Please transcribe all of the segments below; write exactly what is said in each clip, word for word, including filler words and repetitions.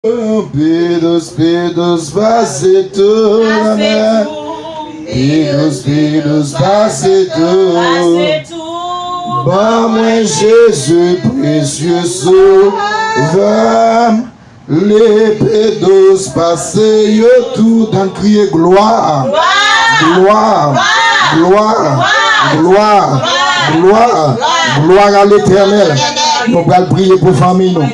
Pi dous, pi dous, pase tou, amèn. Pi dous, pi dous, pase tou. Ban mwen Jezi, presye Sovè m. Li pi dous pase yo tout. Ann kriye glwa. Glwa. Glwa. Glwa. Glwa. Glwa a Letènèl. Nou pral priye pou fanmi nou.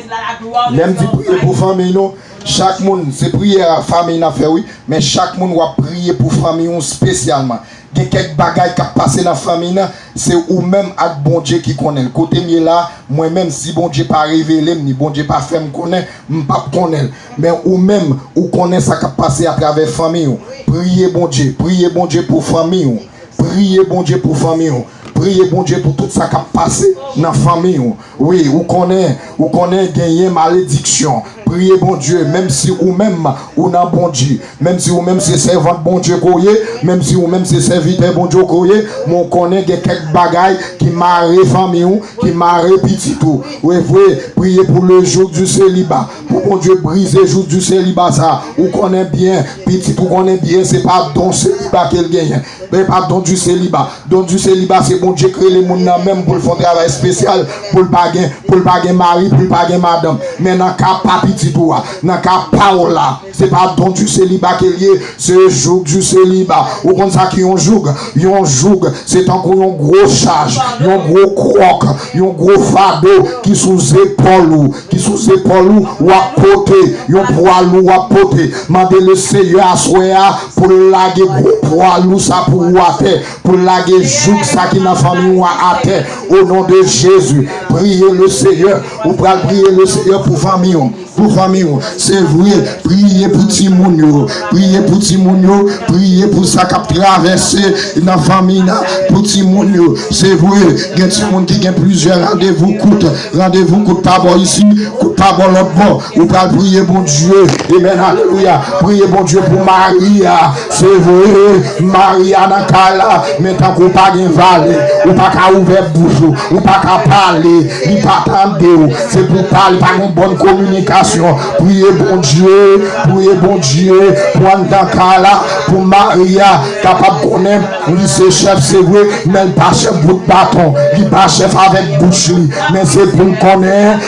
Lè m di priye pou fanmi nou, chak moun, se priyè a fanmi n ap fè, wi, men chak moun w ap priye pou fanmi w espesyalman. Gen kèk bagay k ap pase nan fanmi nan, se ou menm ak Bondye ki konnen l. Kote m ye la, mwen menm, si Bondye pa revele m ni Bondye pa fè m konnen, m p ap konnen l. Men ou menm, ou konnen sa k ap pase atravè fanmi w. Priye Bondye, priye Bondye pou fanmi w. Priye Bondye pou fanmi w. Priye Bondye pou tout sa k ap pase nan fanmi w. Wi, ou konnen, ou konnen genyen malediksyon. Priye Bondye, menm si ou menm ou nan Bondye, menm si ou menm se sèvant Bondye ke w ye, menm si ou menm se sèvitè Bondye ke w ye, men w konnen gen kèk bagay ki mare fanmi w, ki mare pitit ou. Wi, vre, priye pou le joug du seliba, pou Bondye brize joug du seliba sa. Ou konnen byen, pitit ou konnen byen, se pa don seliba ke l genyen. Men pa don du seliba. Don du seliba, se Bondye k rele moun nan menm pou l fè yon travay espesyal, pou l pa gen, pou l pa gen mari, pou l pa gen madanm. Men nan ka pa pitit ou a, nan ka pa w la, se pa don du seliba ke l ye, se joug du seliba. Ou konn sa ki yon joug? Yon joug, se tankou yon gwo chaj, yon gwo kwòk, yon gwo fado ki sou zepòl ou, ki sou zepòl ou, w ap pote, yon pwa lou w ap pote. Mande le Seyè aswè a pou l lage gwo pwa lou sa pou ou atè, pou l lage joug sa ki nan fanmi w a atè. O non de Jezi, priye le Seyè. Ou pral priye le Seyè pou fanmi w, pou fanmi w. Se vre, priye pou timoun yo, priye pou timoun yo, priye pou sa k ap travèse nan fanmi nan, pou timoun yo. Se vre, gen timoun ki gen plizyè randevou kout, randevou kout pa bò isi, kout pa bò lòt bò. Ou pral priye Bondye. Amen, alelouya. Priye Bondye pou mari a. Se vre, mari a nan kay la, men tankou w pa gen valè, ou pa ka ouvè bouch ou, ou pa ka pale, li pa tande w. Se pou w pale, pa gen bòn kominikasyon. Priye Bondye, priye Bondye pou anndan kay la, pou mari a kapab konnen li se chèf, se vre, men l pa chèf bout baton, li pa chèf avèk bouch li, men se pou l konnen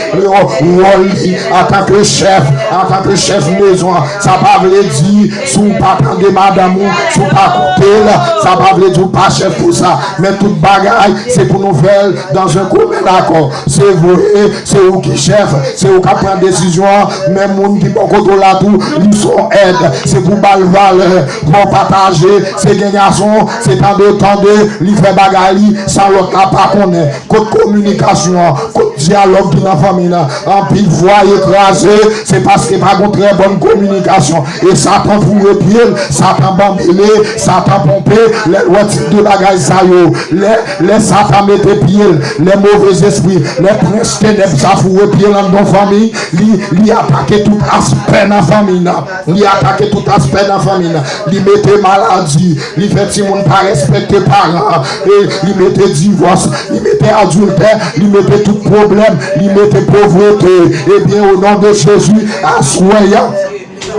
wòl li antanke chèf, antanke chèf mezon an. Sa pa vle di si w pa tande madanm ou, si w pa koute l, sa pa vle di w pa chèf pou sa. Men tout bagay, se pou nou fè l dans un commun accord. Se vre, se ou ki chèf, se ou k ap pran desizyon an, men moun ki bò kote w la tou, li se yon èd. Se pou w ba l valè, pou w pataje. Se gen gason, se tande, tande, li fè bagay li san lòt la pa konnen. Kot kominikasyon an? Kot dyalòg ki nan fanmi nan? Anpil fwaye kraze, se paske pa gen trè bòn kominikasyon. E Satan foure pye l, Satan banbile, Satan ponpe, lè l wè tip de bagay sa yo. Lè, lè Satan mete pye l, lè move zespri, lè prens tenèb sa foure pye l anndan yon fanmi, li, li atake tout aspè nan fanmi nan. Li atake tout aspè nan fanmi nan. Li mete maladi, li fè timoun pa respekte paran, e li mete divòs, li mete adiltè, li mete tout pwoblèm, li mete povrete. Ebyen, o non de Jezi, aswè a,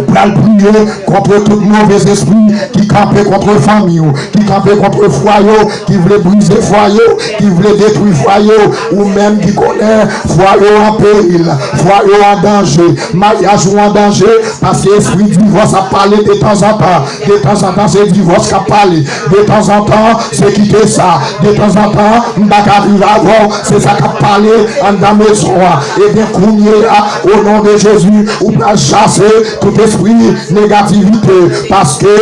pral priye kont tout move zespri ki kanpe kont fanmi w, ki kanpe kont fwaye w, ki vle brize fwaye w, ki vle detwi fwaye w, ou menm ki konnen fwaye w an peril, fwaye w an danje, maryaj ou an danje, paske espri divòs ap pale detanzantan. Detanzantan, se divòs k ap pale. Detanzantan, se kite sa. Detanzantan, m pa ka viv avè w. Se sa k ap pale anndan mezon an. Ebyen, kounye a, o non de Jezi, ou pral chase tout espri negativite. Paske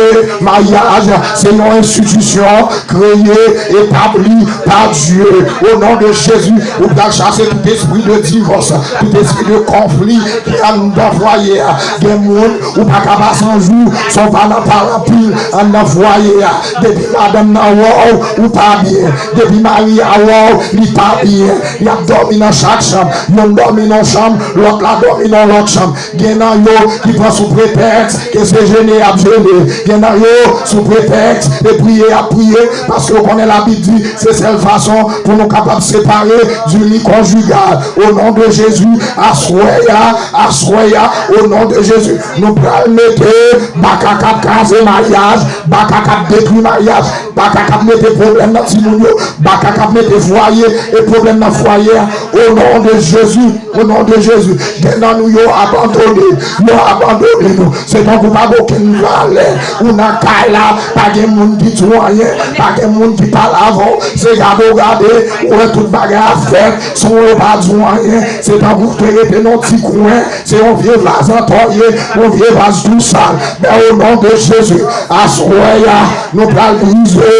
maryaj, se yon enstitisyon kreye, etabli pa Dye. O non de Jezi, ou pral chase tout espri de divòs, tout espri de konfli ki anndan fwaye a. Gen moun, ou pa ka pase yon jou san w pa nan pale anpil anndan fwaye a. Depi madanm nan wè w, ou pa byen. Depi mari a wè w, li pa byen. Y ap dòmi nan chak chanm. Youn dòmi nan yon chanm, lòt la dòmi nan yon lòt chanm. Gen nan yo ki pran sou pretèks ke se jene y ap jene. Gen nan yo, sou pretèks ke priye y ap priye, paske yo konnen Labib di se sèl fason pou nou kapab separe di li konjigal. O non de Jezi, aswè a, aswè a, o non de Jezi, nou pral mete baka k ap kraze maryaj, baka k ap detwi maryaj, baka k ap mete pwoblèm nan timoun yo, baka k ap mete fwaye e pwoblèm nan fwaye a. O non de Jezi, o non de Jezi, gen nan nou yo abandone, yo abandone nou. Se tankou pa gen okenn valè. Ou nan kay la, pa gen moun ki di w anyen, pa gen moun ki pale avè w. Se gade w gade, ou wè tout bagay ap fèt, san yo pa di w anyen. Se tankou w te rete nan yon ti kwen, se yon vye vaz antò w ye, yon vye vaz tou sal. Men o non de Jezi, aswè a, nou pral brize,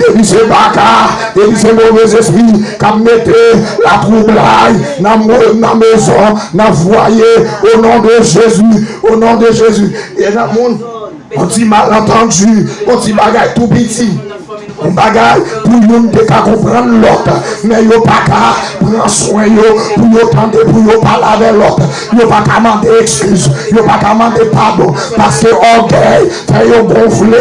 depi se baka, depi se move espri k ap mete latwoublay nan mo-, nan mezon, nan fwaye, o non de Jezi, o non de Jezi. E nan moun, yon ti malantandi, yon ti bagay tou piti, yon bagay pou youn te ka konprann lòt, men yo pa ka pran swen yo, pou yo tande, pou yo pale avè lòt. Yo pa ka mande eskiz, yo pa ka mande padon, paske ògèy fè yo gonfle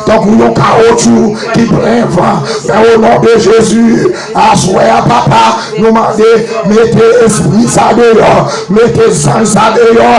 tankou yon kawotchou ki plen van. Men o non de Jezi, aswè a, Papa, nou mande, mete espri sa deyò, mete zanj sa deyò,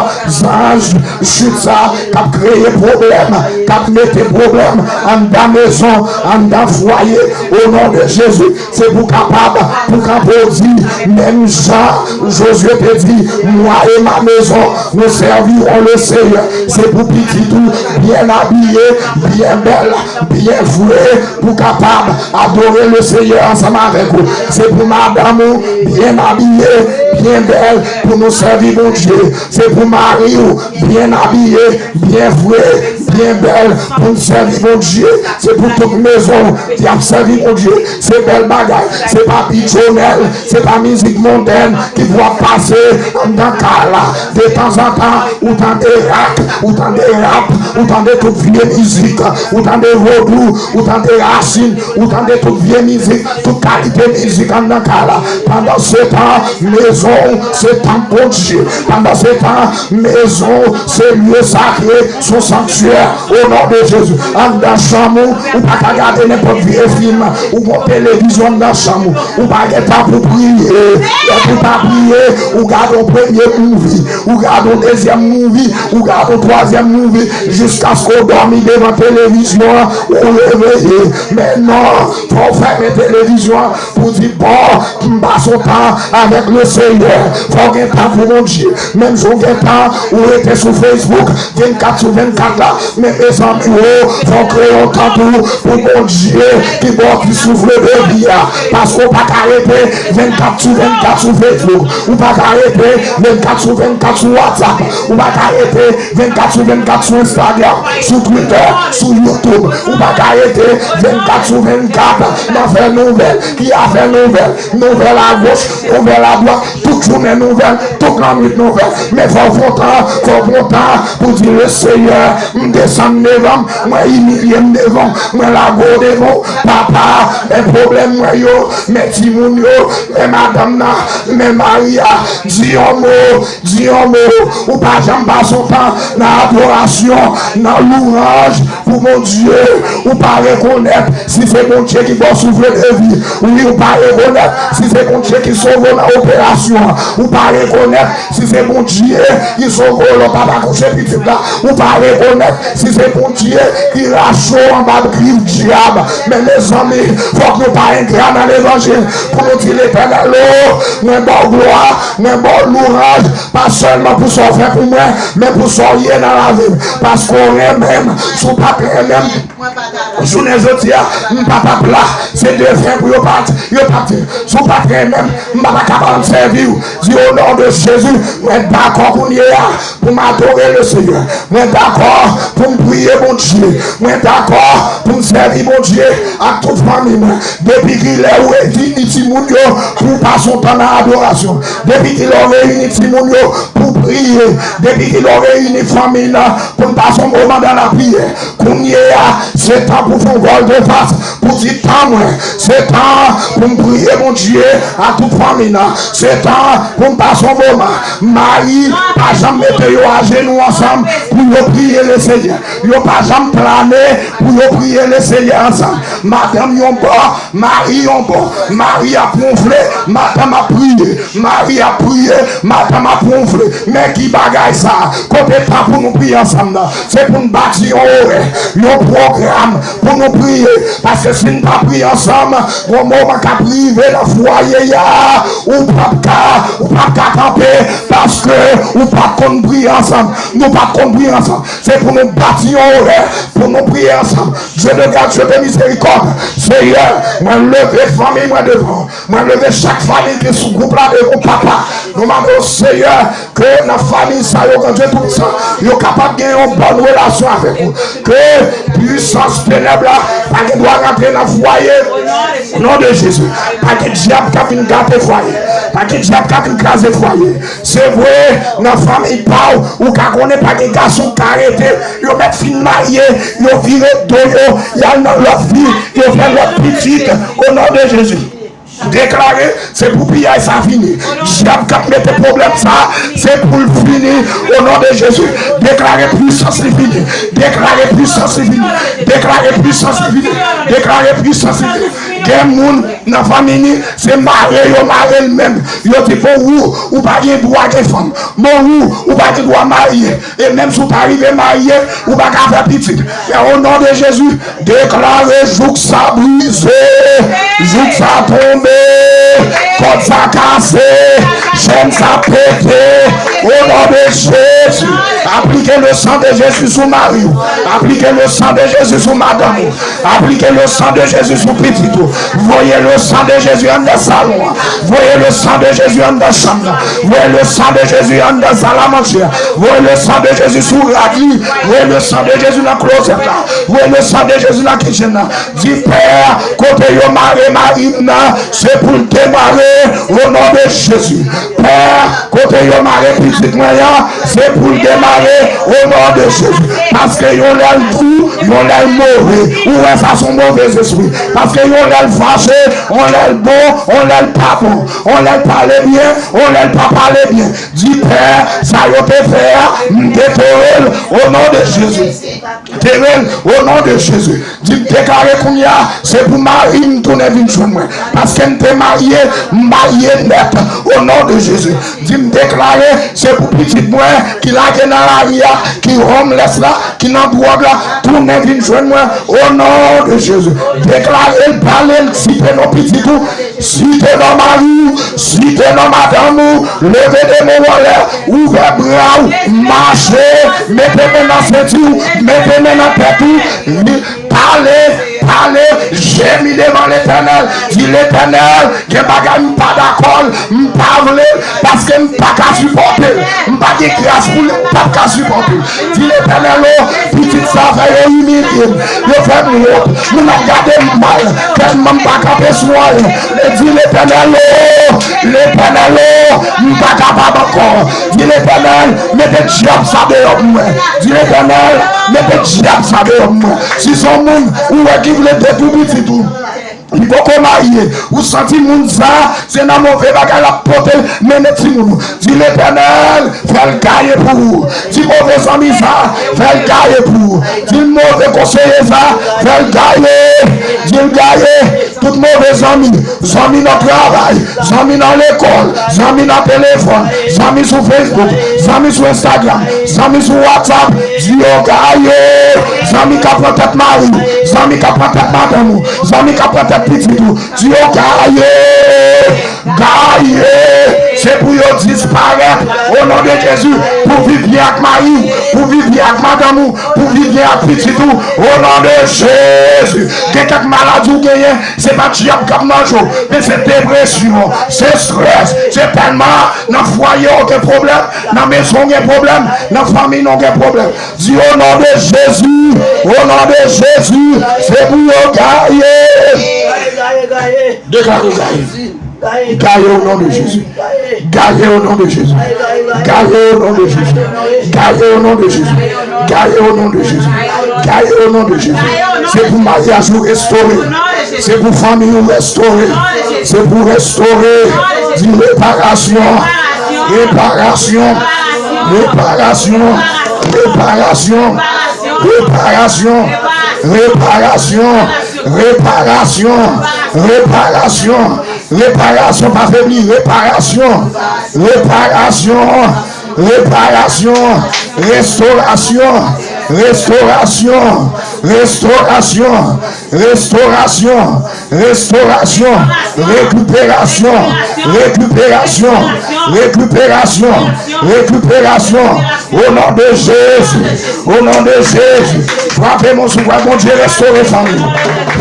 zanj chit sa k ap kreye pwoblèm, k ap mete pwoblèm anndan mezon, anndan fwaye, o non de Jezi. Se pou kapab, pou kanpe w di, menm jan Jozye te di, moi et ma maison, nous servirons le Seigneur. Se pou pitit ou byen abiye, byen bèl, byen fre, pou kapab adore le Seigneur ansanm avèk ou. Se pou madanm ou byen abiye, byen bèl, pou nou sèvi Bondye. Se pou mari w byen abiye, byen fre, byen bèl, pou n sèvi Bondye. Se pou tout mezon ki ap sèvi Bondye. Se bèl bagay. Se pa pitchonèl. Se pa mizik mondèn ki pou ap pase anndan kay la. De tanzantan, ou tande rak, ou tande rap, ou tande tout vye mizik, ou tande vodou, ou tande rasin, ou tande tout vye mizik, tout kalite mizik anndan kay la. Pandansetan, mezon w se tanp Bondye. Pandansetan, mezon w se lye sakre, se yon sanktyè. O non de Jezi, anndan chanm ou, ou pa ka gade nenpòt vye fim. Ou gon televizyon anndan chanm ou. Ou pa gen tan pou priye. Lè pou w ta priye, ou gade yon premye movie, ou gade yon dezyèm movie, ou gade yon twazyèm movie, jiskaske w dòmi devan televizyon an, ou reveye. Men non, fò w fèmen televizyon an pou w di, bon, m pase yon tan avèk le Seyè. Fò w gen tan pou Bondye. Menm jan w gen tan, ou rete sou Facebook vennkat sou vennkat la, men mezanmi, o, fò w kreye yon tan tou pou Bondye ki ba w ti souf de vi a. Paske w pa ka rete vennkat sou vennkat sou Facebook. Ou pa ka rete vennkat sou vennkat sou WhatsApp. Ou pa ka rete vennkat sou vennkat sou Instagram, sou Twitter, sou YouTube. Ou pa ka rete vennkat sou vennkat nan fè nouvèl. Ki afè nouvèl? Nouvèl agoch, nouvèl adwat, tout jounen nouvèl, tout lannwit nouvèl. Men fò w pran tan, fò w pran tan pou di, le Seyè, m desann devan w, mwen imilye m devan w, mwen lage w devan w, Papa, men pwoblèm mwen yo, men timoun yo, men madanm nan, men mari a, di yon mo, di yon mo. Ou pa janm pase yon tan nan adorasyon, nan louwanj pou Bondye. Ou pa rekonèt si se Bondye ki ba w souf de vi. Wi, ou pa rekonèt si se Bondye ki sove w nan operasyon an. Ou pa rekonèt si se Bondye ki sove w lè w t ap akouche pitit la. Ou pa rekonèt si se Bondye ki rache w anba grif dyab. Men mezanmi, fòk nou pa engra nan levanjil pou nou di, Letènèl o, mwen ba w glwa, mwen ba w louwanj, pa sèlman pou sa w fè pou mwen, men pou sa w ye nan lavi m. Paske w renmen m. Si w pa t renmen m, jounen jodi a, m pa t ap la. Se defen pou yo pati, yo pati. Si w pa t renmen m, m pa t ap kapab sèvi w. Di, o non de Jezi, mwen dakò kounye a pou m adore le Seyè. Mwen dakò pou m priye Bondye. Mwen dakò pou m sèvi Bondye ak tout fanmi mwen. Depi kilè ou reyini timoun yo pou w pase yon tan nan adorasyon? Depi kilè ou reyini timoun yo pou w priye? Depi kilè ou reyini fanmi nan pou n pase yon moman nan lapriyè? Kounye a, se tan pou fè yon vòltefas, pou di tan mwen, se tan pou m priye Bondye a tout fanmi nan, se tan pou m pase yon moman. Mari, pa janm mete yo ajenou ansanm pou yo priye Lesenyè. Yo pa janm plane pou yo priye Lesenyè ansanm. Madanm yon bò, mari yon bò. Mari ap wonfle, madanm ap priye. Mari ap priye, madanm ap wonfle. Men ki bagay sa? Kote tan pou nou priye ansanm nan? Se pou n bati yon orè, yon pwogram pou nou priye. Paske si n pa priye ansanm, gon moman k ap rive nan fwaye a, ou p ap ka, ou p ap ka kanpe, paske ou p ap konn priye ansanm. Nou p ap konn priye ansanm. Se pou nou bati yon orè pou nou priye ansanm. Dieu de grâce, Dieu de miséricorde. Seyè, mwen leve fanmi mwen devan w. Mwen leve chak fanmi ki sou gwoup la devan w, papa. Nou mande w, Seyè, ke nan fanmi sa yo, Bondye Toupisan, yo kapab gen yon bòn relasyon avèk ou. Ke pwisans tenèb la pa gen dwa rantre nan fwaye. O non de Jezi, pa gen dyab k ap vin gate fwaye. Pa gen dyab k ap vin kraze fwaye. Se vre, nan fanmi pa w, ou ka konnen pa gen gason k ka rete. Yo mèt fin marye, yo vire do yo, y al nan lòt vi, yo fè lòt pitit. O non de Jezi. Deklare, se pou piyay sa fini. Dyab k ap mete pwoblèm sa, se pou l fini. O non de Jezi. Deklare pwisans li fini. Deklare pwisans li fini. Deklare pwisans li fini. Deklare pwisans li fini. Gen moun nan fanmi ni, se mare yo mare l menm. Yo di, bon, ou, ou pa gen dwa gen fanm. Bon, ou, ou pa gen dwa marye. E menm si w ta rive marye, ou pa ka fè pitit. Men o non de Jezi, deklare jouk sa brize, jouk sa tonbe, kòd sa kase, chèn sa pete. O non de Jezi, aplike le sang de Jésus sou mari w. Aplike le sang de Jésus sou madanm ou. Aplike le sang de Jésus sou pitit ou. Voye le sang de Jésus anndan salon an. Voye le sang de Jésus anndan chanm nan. Voye le sang de Jésus anndan salamanje a. Voye le sang de Jésus sou rad li. Voye le sang de Jésus nan klozèt la. Voye le sang de Jésus nan kichen nan. Di, Pè, kote yo mare mari m nan, se pou l demare, o non de Jezi. Pè, kote yo mare pitit mwen an, se pou l demare, o non de Jezi. Paske yon lè l dou, yon lè l move. Ou wè sa, se yon move zespri. Paske yon lè l fache, yon lè l bon, yon lè l pa bon. Yon lè l pale byen, yon lè l pa pale byen. Di, Pè, sa yo te fè a, m detere l, o non de Jezi. Detere l, o non de Jezi. Di, m deklare kounye a, se pou mari m tounen vin jwenn mwen. Paske m te marye, m marye nèt, o non de Jezi. Di, m deklare, se pou pitit mwen ki lage nan lari a, ki homeless la, ki nan dwòg la, tounen vin jwenn mwen, o non de Jezi. Deklare l, pale l, site non pitit ou, site non mari w, site non madanm ou, leve de men w anlè, ouvè bra w, mache, mete men nan senti w, mete men nan tèt ou, li, pale, pale, jemi devan Letènèl, di, Letènèl, gen bagay m pa dakò l, m pa vle l, paske m pa ka sipòte l, m pa gen gras pou li, m p ap ka sipòte l. Di, Letènèl o, pitit sa fè yo imilye m, yo fè m wont, moun ap gade m mal, tèlman m pa kanpe sou anyen. Men di, Letènèl o, Letènèl o, m pa kapab ankò. Di, Letènèl, mete dyab sa deyò pou mwen. Di, Letènèl, mete dyab sa deyò pou mwen. Si se yon moun ou wè ki vle detwi pitit ou, li poko marye, ou santi moun sa, se nan move bagay l ap pote mennen timoun ou. Di, Letènèl, fè l gaye pou ou. Di, move zanmi sa, fè l gaye pou ou. Di, move konseye sa, fè l gaye. Di l gaye. Tout move zanmi, zanmi nan travay, zanmi nan lekòl, zanmi nan telefòn, zanmi sou Facebook, zanmi sou Instagram, zanmi sou WhatsApp, di yo gaye. Zanmi k ap pran tèt mari w, zanmi k ap pran tèt madanm ou, zanmi k ap pran tèt pitit ou, di yo gaye. Gaye, se pou yo disparèt, o non de Jezi, pou viv byen ak mari w, pou viv byen ak madanm ou, pou viv byen ak pitit ou, o non de Jezi. Gen kèk maladi w genyen, se pa dyab k ap manje w, men se depresyon, se strès, se tèlman nan fwaye w gen pwoblèm, nan mezon w gen pwoblèm, nan fanmi nou gen pwoblèm. Di, o non de Jezi, o non de Jezi, se pou yo gaye. Deklare gaye. Gaye o non de Jezi. Gaye o non de Jezi. Gaye o non de Jezi. Gaye o non de Jezi. Gaye o non de Jezi. Gaye o non de Jezi. Se pou maryaj ou restore. Se pou fanmi ou restore. Se pou restore. Di reparasyon. Reparasyon. Reparasyon. Reparasyon. Reparasyon. Reparasyon. Reparasyon. Reparasyon. Reparasyon, pa febli, reparasyon. Reparasyon. Reparasyon. Restorasyon. Restorasyon. Restorasyon. Restorasyon. Restorasyon. Rekiperasyon. Rekiperasyon. Rekiperasyon. Rekiperasyon. O non de Jezi. O non de Jezi. Frape men w si w kwè Bondye restore fanmi w.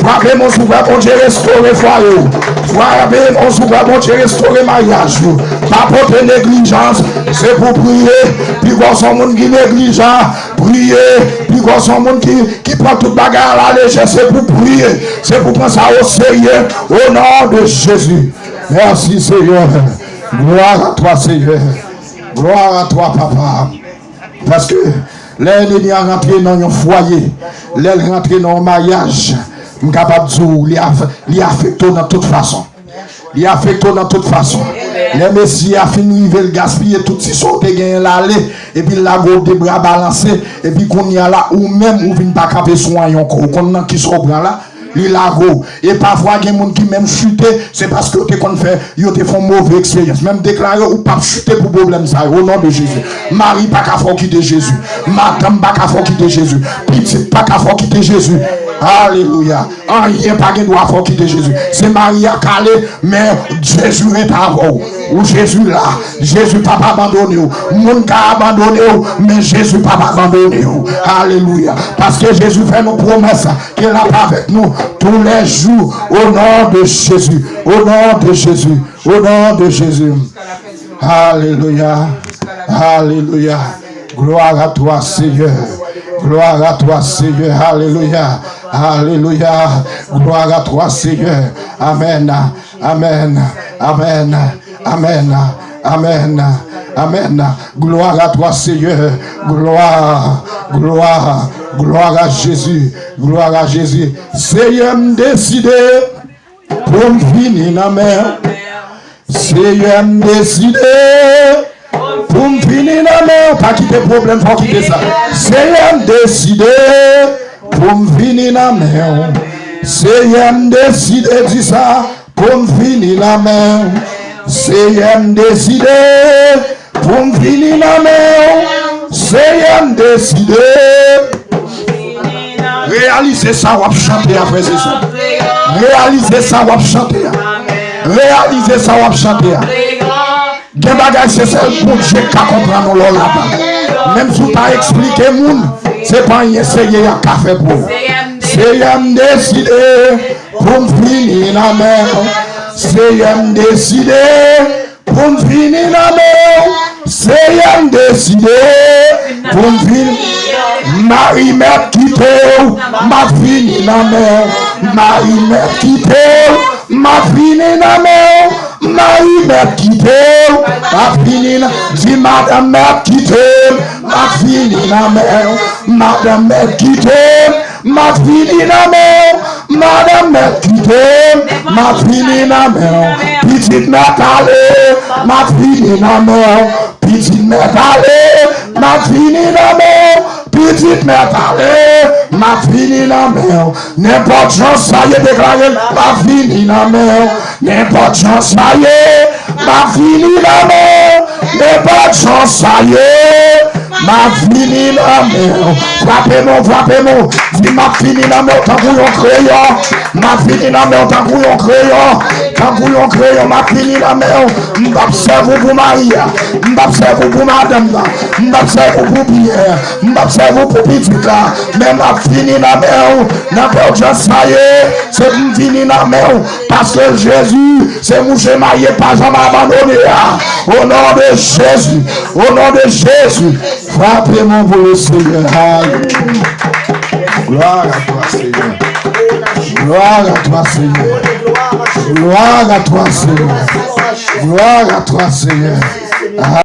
Frape men w si w kwè Bondye restore fwaye w. Frape men w si w kwè Bondye restore maryaj ou. Pa pote neglijans. Se pou priye. Piga w se yon moun ki neglijan. Priye. Piga w se yon moun ki, ki pran tout bagay a la lejè. Se pou priye. Se pou pran sa o serye. O non de Jezi. Mèsi, Seyè. Gloire à toi, Seigneur. Gloire à toi, Papa. Paske lè ènmi a rantre nan yon fwaye, lè l rantre nan yon maryaj, m kapab di w, li af-, li afekte w nan tout fason. Li afekte w nan tout fason. Lè mesye a fin rive, l gaspiye tout ti sa w te genyen, l ale, epi l lage w de bra balanse, epi kounye a la, ou menm, ou vin pa kanpe sou anyen ankò. Ou konn nan kisa w pran la? Li lage w. E pafwa, gen moun ki menm chite, se paske yo te konn fè, yo te fè yon move eksperyans. Men m deklare, ou p ap chite pou pwoblèm sa yo, o non de Jezi. Mari pa ka fè w kite Jezi. Madanm pa ka fè w kite Jezi. Pitit pa ka fè w kite Jezi. Alelouya. Anyen pa gen dwa fè w kite Jezi. Se mari a k ale, men Jezi rete avè w. Ou Jezi la. Jezi p ap abandone w. Moun ka abandone w, men Jezi p ap abandone w. Alelouya. Paske Jezi fè nou pwomès ke l ap avèk nou tou lè jou. O non de Jezi. O non de Jezi. O non de Jezi. Alelouya. Alelouya. Gloire à toi, Seigneur. Gloire à toi, Seigneur. Alelouya. Alelouya. Gloire à toi, Seigneur. Amen. Amen. Amen. Amen. Amen. Amen. Gloire à toi, Seigneur. Gloire. Gloire. Gloire à Jésus. Gloire à Jésus. Seyè, m deside pou m vini nan men w. Seyè, m deside pou m vini nan men w. Pa kite pwoblèm fè w kite sa. Seyè, m deside pou m vini nan men w. Seyè, m deside di sa pou m vini nan men w. Seyè, m deside pou m vini nan men w. Seyè, m deside. Reyalize sa w ap chante a, frè e sè. Reyalize sa w ap chante a. Reyalize sa w ap chante a. Gen bagay se sèl Bondye k ka konprann ou lè w ladan. Menm si w ta eksplike moun, se pa anyen Seyè a ka fè pou ou. Seyè, m deside pou m vini nan men w. Seyè, m deside pou m vini nan men w. Seyè, m deside pou m vini. Mari mèt kite w, m ap vini nan men w. Mari mèt kite w, m ap vini nan men w. Mari mèt kite w, m ap vini nan. Di madanm mèt kite m, m ap vini nan men w. Madanm mèt kite m, m ap vini nan men w. Madanm mèt kite m, m ap vini nan men w. Pitit mèt ale, m ap vini nan men w. Pitit mèt ale, m ap vini nan men w. Pitit mèt ale, m ap vini nan men w. Nenpòt jan sa ye, deklare l, m ap vini nan men w. Nenpòt jan sa ye, m ap vini nan men w. Nenpòt jan sa ye, m ap vini nan men w. Frape men w, frape men w. Di, m ap vini nan men w tankou yon kreyon. M ap vini nan men w tankou yon kreyon. Tankou yon kreyon, m ap vini nan men w. M p ap sèvi w pou mari a. M p ap sèvi w pou madanm nan. M p ap sèvi w pou byen. M p ap sèvi w pou pitit la. Men m ap vini nan men w. Nan pèdjans sa ye, se pou m vini nan men w. Paske Jezi, se mouche marye pa janm abandone a. O non de Jezi. O non de Jezi. Frape men w pou le Seyè. Alelouya. Gloire à toi, Seigneur. Gloire à toi, Seigneur. Gloire à toi, Seigneur. Gloire à toi, Seigneur.